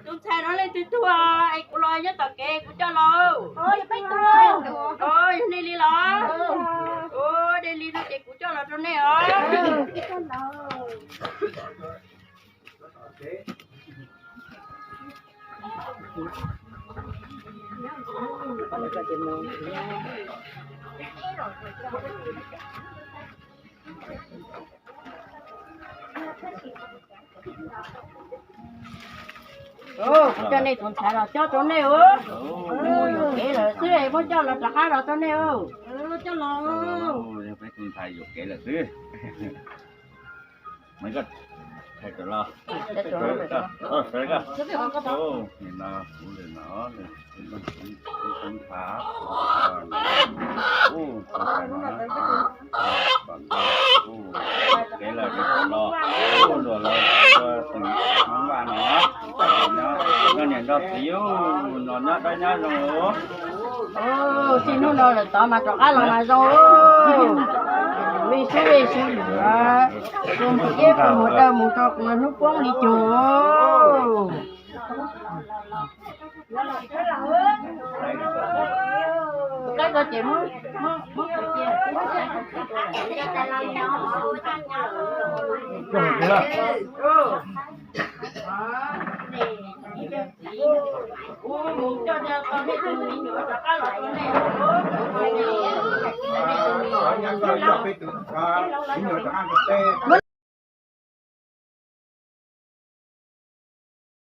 Tus ntxhais no leej twg tuag es kuv los nyob tom kev kuv coj los. Yog nej li los? Ua nej li no ces kuv coj los rau nej os. Kuv coj nej tus ntxhais los cob rau nej os. Nws mus yuam kev lawm xwb, muab coj los rov qab los rau nej os. Peb tus ntxhais yuam kev lawm xwb. Noj niam nrog txiv, no nyob dawb nyob zoo. Txij hnub no lawm tod mas rov qab los mas zoo. Me sub me sub lwm, mus iab mus daw mus rau hnub poob li cuag.